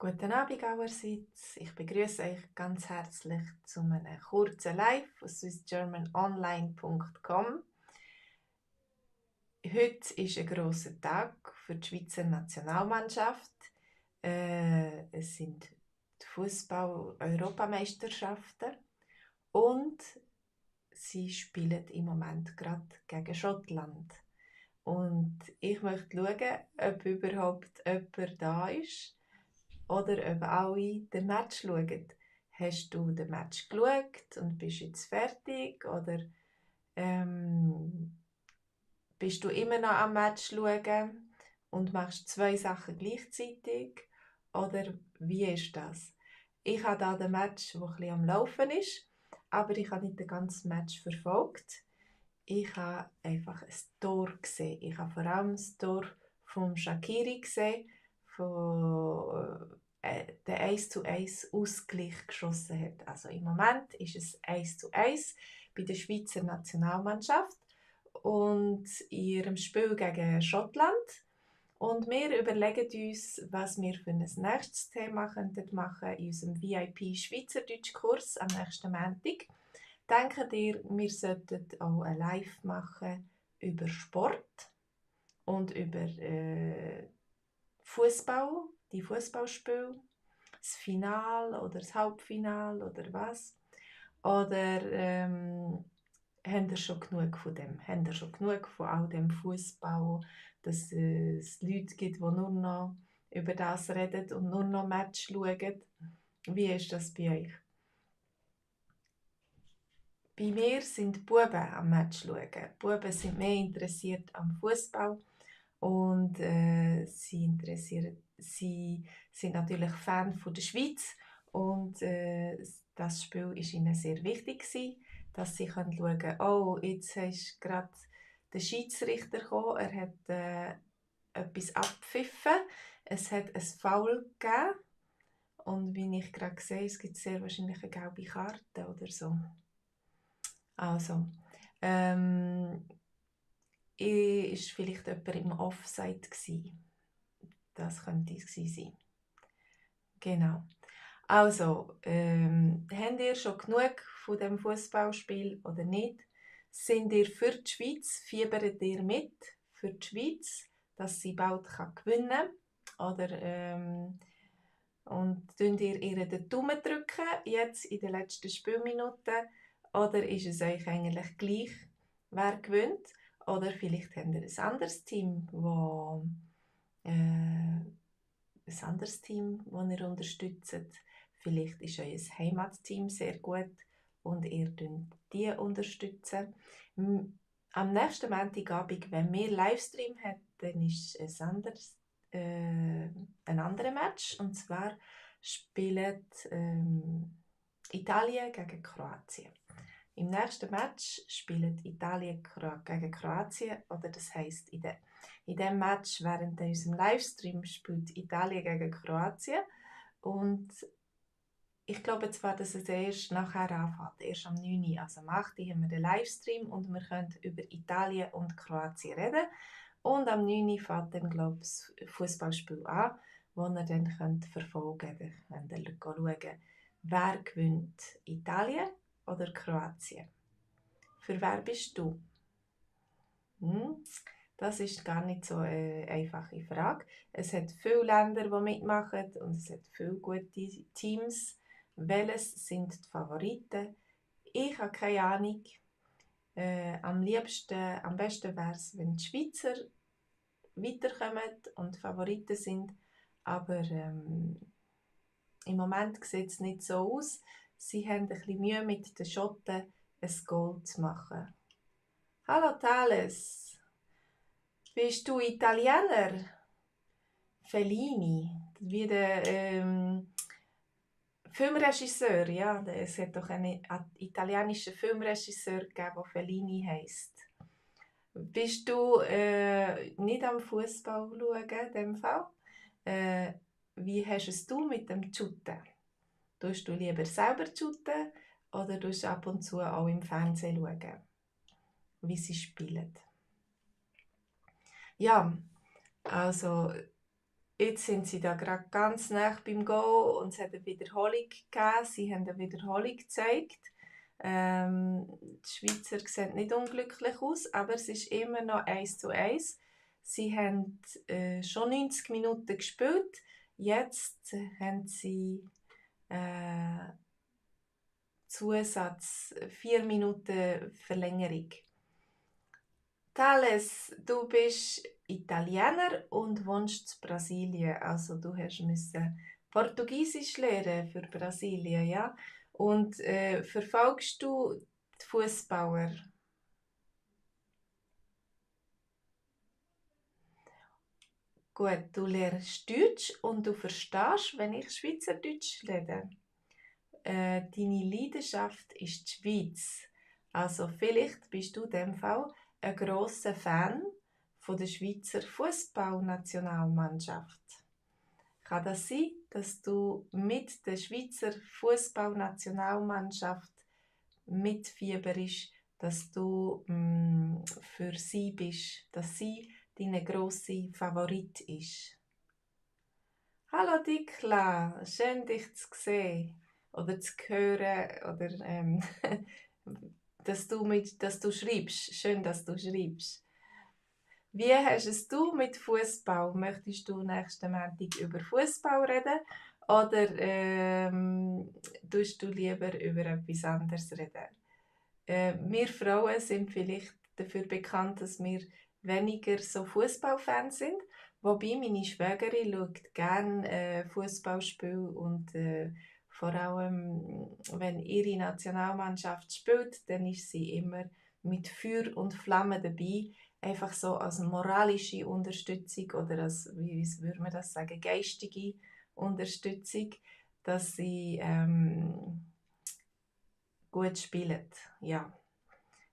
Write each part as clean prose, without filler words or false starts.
Guten Abend allerseits. Ich begrüße euch ganz herzlich zu einem kurzen Live von swissgermanonline.com. Heute ist ein grosser Tag für die Schweizer Nationalmannschaft. Es sind die Fußball-Europameisterschaften und sie spielen im Moment gerade gegen Schottland. Und ich möchte schauen, ob überhaupt jemand da ist oder ob alle den Match schauen. Hast du den Match geschaut und bist jetzt fertig? Oder bist du immer noch am Match schauen und machst zwei Sachen gleichzeitig? Oder wie ist das? Ich habe da den Match, der ein bisschen am Laufen ist, aber ich habe nicht den ganzen Match verfolgt. Ich habe einfach ein Tor gesehen. Ich habe vor allem das Tor von Shaqiri gesehen, der 1:1 Ausgleich geschossen hat. Also im Moment ist es 1:1 bei der Schweizer Nationalmannschaft und in ihrem Spiel gegen Schottland. Und wir überlegen uns, was wir für ein nächstes Thema machen könnten in unserem VIP Schweizerdeutsch-Kurs am nächsten Montag. Denkt ihr, wir sollten auch ein Live machen über Sport und über Fußball, die Fußballspiele, das Finale oder das Halbfinale oder was? Oder habt ihr schon genug von dem? Habt ihr schon genug von all dem Fußball, dass es Leute gibt, die nur noch über das reden und nur noch Match schauen? Wie ist das bei euch? Bei mir sind die Buben am Match schauen. Die Buben sind mehr interessiert am Fußball und sie sind natürlich Fan von der Schweiz und das Spiel ist ihnen sehr wichtig gewesen, dass sie schauen können, oh, jetzt ist gerade der Schiedsrichter gekommen, er hat etwas abgepfiffen, es hat ein Foul gegeben und wie ich gerade sehe, es gibt sehr wahrscheinlich eine gelbe Karte oder so. Also, ist vielleicht jemand im Offside gewesen. Das könnte es sein. Genau. Also, habt ihr schon genug von dem Fußballspiel oder nicht? Sind ihr für die Schweiz? Fiebert ihr mit für die Schweiz, dass sie bald gewinnen kann? Oder und drückt ihr den Daumen drücken, jetzt in den letzten Spielminuten? Oder ist es euch eigentlich gleich, wer gewinnt? Oder vielleicht habt ihr ein anderes Team, das ihr unterstützt. Vielleicht ist euer Heimatteam sehr gut und ihr unterstützt die. Am nächsten Montagabend, wenn wir Livestream haben, dann ist es ein anderes Match. Und zwar spielt Italien gegen Kroatien. Im nächsten Match spielt Italien gegen Kroatien, oder das heisst, in diesem Match während unserem Livestream spielt Italien gegen Kroatien. Und ich glaube zwar, dass es erst nachher anfängt, erst am 9. Uhr, also am 8. Uhr haben wir den Livestream und wir können über Italien und Kroatien reden. Und am 9. Uhr fängt dann, glaube ich, das Fußballspiel an, wo ihr dann verfolgen könnt. Dann könnt ihr schauen, wer gewinnt, Italien oder Kroatien. Für wer bist du? Das ist gar nicht so eine einfache Frage. Es hat viele Länder, die mitmachen und es hat viele gute Teams. Welches sind die Favoriten? Ich habe keine Ahnung. Am besten wäre es, wenn die Schweizer weiterkommen und Favoriten sind. Aber im Moment sieht es nicht so aus. Sie haben ein bisschen Mühe mit den Schotten, ein Goal zu machen. Hallo Thales, bist du Italiener? Fellini, wie der Filmregisseur, ja, es hat doch einen italienischen Filmregisseur gegeben, der Fellini heisst. Bist du nicht am Fußball schauen, in dem Fall? Wie hast es du mit dem Shooten? Tust du lieber selber shooten oder tust du ab und zu auch im Fernsehen schauen, wie sie spielen? Ja, also Jetzt sind sie da gerade ganz nah beim Go und es hat eine Wiederholung gegeben. Sie haben eine Wiederholung gezeigt. Die Schweizer sehen nicht unglücklich aus, aber es ist immer noch 1:1. Sie haben schon 90 Minuten gespielt. Jetzt haben sie Zusatz 4 Minuten Verlängerung. Thales, du bist Italiener und wohnst in Brasilien. Also du musste Portugiesisch lernen für Brasilien, ja? Und verfolgst du die Fußballer? Gut, du lernst Deutsch und du verstehst, wenn ich Schweizerdeutsch rede. Deine Leidenschaft ist die Schweiz. Also vielleicht bist du in dem Fall ein grosser Fan von der Schweizer Fußballnationalmannschaft. Kann das sein, dass du mit der Schweizer Fußballnationalmannschaft mitfieberst, dass du für sie bist, dass sie deine grosse Favorit ist? Hallo Dikla, schön dich zu sehen oder zu hören oder dass du schreibst. Schön, dass du schreibst. Wie hast es du mit Fußball? Möchtest du nächsten Montag über Fußball reden oder tust du lieber über etwas anderes reden? Wir Frauen sind vielleicht dafür bekannt, dass wir weniger so Fußballfans sind. Wobei meine Schwägerin schaut gerne Fußballspiele und vor allem, wenn ihre Nationalmannschaft spielt, dann ist sie immer mit Feuer und Flamme dabei. Einfach so als moralische Unterstützung oder als, wie würde man das sagen, geistige Unterstützung, dass sie gut spielen. Ja.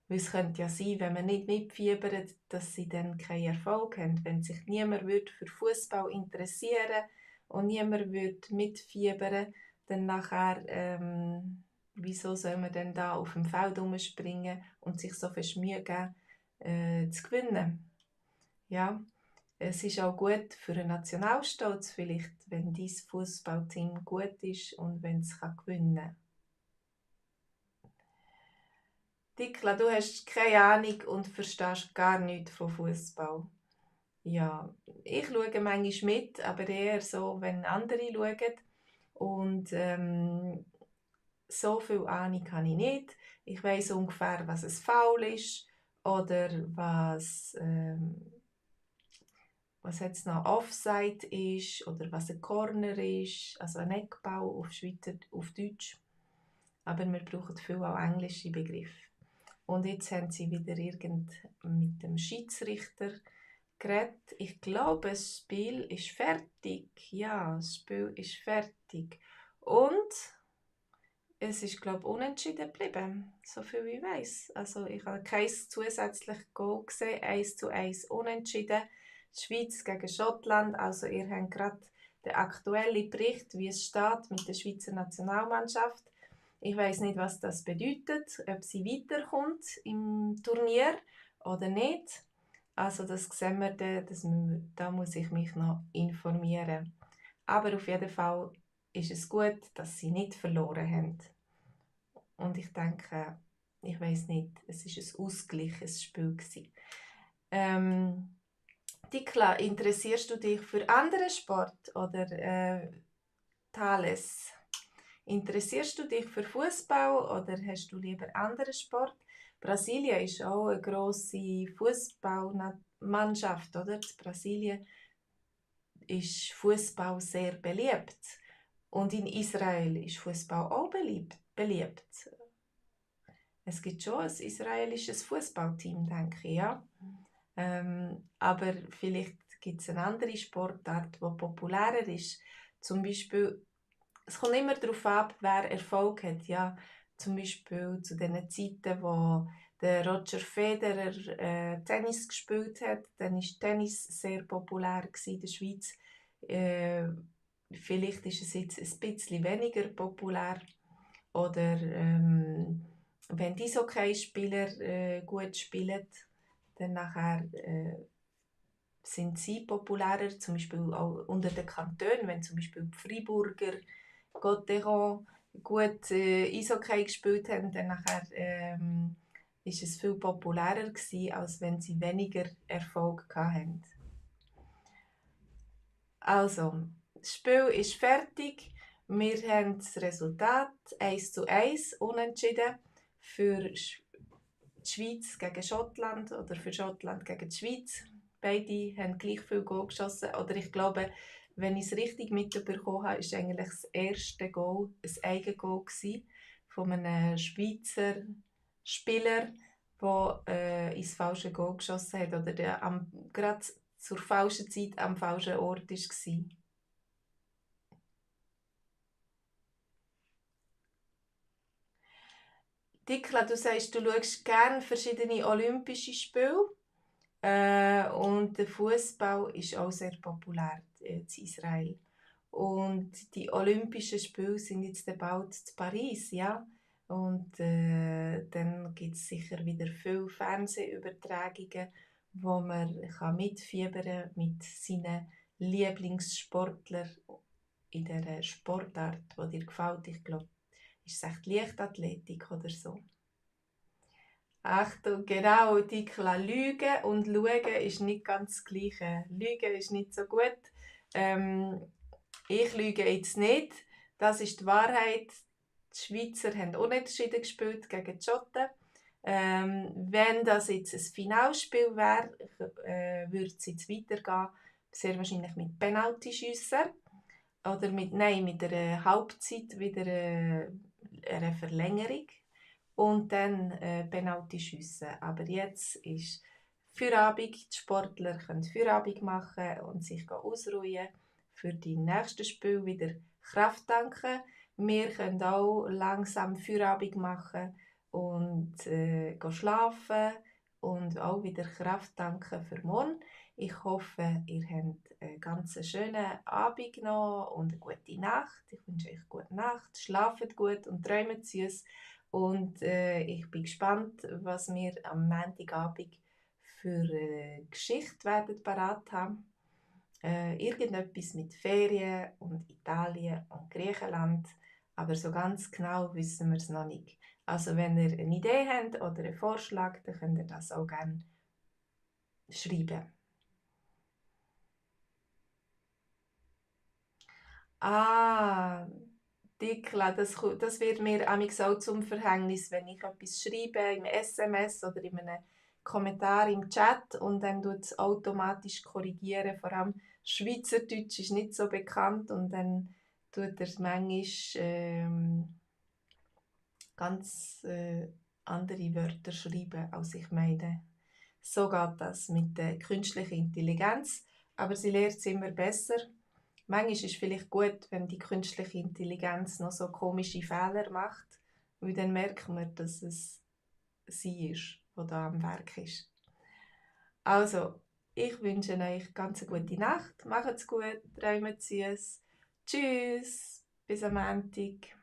Weil es könnte ja sein, wenn man nicht mitfiebert, dass sie dann keinen Erfolg haben. Wenn sich niemand für Fußball interessieren und niemand mitfiebern, dann nachher, wieso soll man denn da auf dem Feld rumspringen und sich so viel Mühe geben, zu gewinnen? Ja, es ist auch gut für einen Nationalstolz vielleicht, wenn dein Fußballteam gut ist und wenn es gewinnen kann. Dikla, du hast keine Ahnung und verstehst gar nichts von Fußball. Ja, ich schaue manchmal mit, aber eher so, wenn andere schauen. Und so viel Ahnung habe ich nicht. Ich weiß ungefähr, was ein Foul ist oder was jetzt noch Offside ist oder was ein Corner ist, also ein Eckball auf Deutsch. Aber wir brauchen viel auch englische Begriffe. Und jetzt haben sie wieder mit dem Schiedsrichter geredet. Ich glaube, das Spiel ist fertig. Ja, das Spiel ist fertig. Und es ist, glaube ich, unentschieden geblieben, so viel wie ich weiss. Also ich habe kein zusätzliches Goal gesehen, 1:1 unentschieden. Die Schweiz gegen Schottland, also ihr habt gerade den aktuellen Bericht, wie es steht mit der Schweizer Nationalmannschaft. Ich weiß nicht, was das bedeutet, ob sie weiterkommt im Turnier oder nicht. Also das sehen wir dann, da muss ich mich noch informieren. Aber auf jeden Fall ist es gut, dass sie nicht verloren haben. Und ich denke, ich weiß nicht, es ist ein ausgleiches Spiel gewesen. Dikla, interessierst du dich für andere Sport oder Thales? Interessierst du dich für Fußball oder hast du lieber anderen Sport? Brasilien ist auch eine grosse Fußballmannschaft, oder? In Brasilien ist Fußball sehr beliebt und in Israel ist Fußball auch beliebt. Es gibt schon ein israelisches Fußballteam, denke ich, ja. Aber vielleicht gibt es eine andere Sportart, die populärer ist. Zum Beispiel, es kommt immer darauf ab, wer Erfolg hat. Ja. Zum Beispiel zu den Zeiten, wo der Roger Federer Tennis gespielt hat, dann war Tennis sehr populär in der Schweiz. Vielleicht ist es jetzt ein bisschen weniger populär. Oder wenn die Eishockeyspieler gut spielen, dann nachher sind sie populärer, zum Beispiel auch unter den Kantonen, wenn zum Beispiel die Freiburger, Gotteron gut Eishockey gespielt haben, dann nachher ist es viel populärer gewesen, als wenn sie weniger Erfolg hatten. Also, das Spiel ist fertig. Wir haben das Resultat 1:1 unentschieden für die Schweiz gegen Schottland oder für Schottland gegen die Schweiz. Beide haben gleich viel Goal geschossen. Oder ich glaube, wenn ich es richtig mitbekommen habe, war eigentlich das erste Goal ein Eigengoal von einem Schweizer Spieler, der ins falsche Goal geschossen hat oder der gerade zur falschen Zeit am falschen Ort war. Dikla, du sagst, du schaust gerne verschiedene Olympische Spiele. Und der Fußball ist auch sehr populär in Israel. Und die Olympischen Spiele sind jetzt bald in Paris, ja. Und dann gibt es sicher wieder viele Fernsehübertragungen, wo man mitfiebern kann mit seinen Lieblingssportlern in dieser Sportart, die dir gefällt. Ich glaube, ist es echt Leichtathletik oder so. Achtung, genau, Dikla, lügen und schauen ist nicht ganz das Gleiche. Lügen ist nicht so gut. Ich lüge jetzt nicht. Das ist die Wahrheit. Die Schweizer haben unentschieden gespielt gegen die Schotten. Wenn das jetzt ein Finalspiel wäre, würde es jetzt weitergehen. Sehr wahrscheinlich mit Penaltyschüssen. Oder mit einer Halbzeit wieder eine Verlängerung. Und dann Penaltyschüsse. Aber jetzt ist Feierabend. Die Sportler können Feierabend machen und sich ausruhen. Für die nächsten Spiele wieder Kraft tanken. Wir können auch langsam Feierabend machen und schlafen und auch wieder Kraft tanken für morgen. Ich hoffe, ihr habt einen ganz schönen Abend noch und eine gute Nacht. Ich wünsche euch gute Nacht, schlaft gut und träumt süß. Und ich bin gespannt, was wir am Montagabend für Geschichte werden parat haben. Irgendetwas mit Ferien und Italien und Griechenland, aber so ganz genau wissen wir es noch nicht. Also wenn ihr eine Idee habt oder einen Vorschlag, dann könnt ihr das auch gerne schreiben. Ah, Dikla, das wird mir auch zum Verhängnis, wenn ich etwas schreibe im SMS oder in einem Kommentar im Chat und dann tut es automatisch korrigieren. Vor allem Schweizerdeutsch ist nicht so bekannt und dann tut er manchmal ganz andere Wörter schreiben, als ich meine. So geht das mit der künstlichen Intelligenz, aber sie lernt es immer besser. Manchmal ist es vielleicht gut, wenn die künstliche Intelligenz noch so komische Fehler macht, weil dann merkt man, dass es sie ist, die da am Werk ist. Also, ich wünsche euch ganz eine gute Nacht, macht's gut, träumt süß. Tschüss, bis am Montag.